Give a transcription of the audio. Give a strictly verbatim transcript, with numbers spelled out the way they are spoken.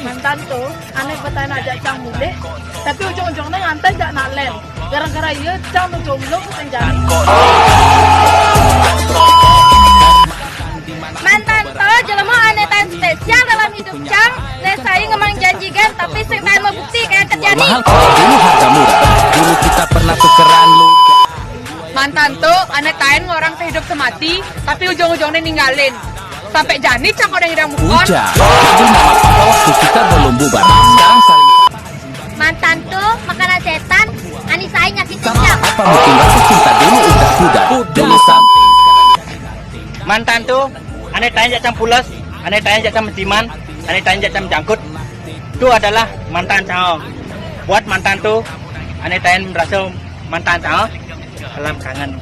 Mantan to, ane betaen ajak cang mulih, tapi ujung-ujungnya nganten jak nak len. Gara-gara iye cang nu jomblo kuteng jani. Mantan to jelema ane taen spesial dalam hidup cang, nek sai ngemang janji gen, tapi sing taen mebukti kayak kerjani. Mahal kalau dulu harga murah. Dulu kita pernah tukeran lu. Mantan to ane taen ngorang sehidup semati, tapi ujung-ujungnya ninggalin. Sampai jani cang kodang idang move on. Ujar. Jadi nama kita waktu kita belum bubar. Sekarang saling. Mantan to makanan setan, ane sai nyakitin cang. Apa mungkin rasa cinta dulu udah pudar? Dulu sampai. Mantan to ane taen jak cang pules, ane taen jak cang mentiman, ane taen jak cang jangkut. Itu adalah mantan cang. Buat mantan to ane taen merasa mantan cang dalam kangen.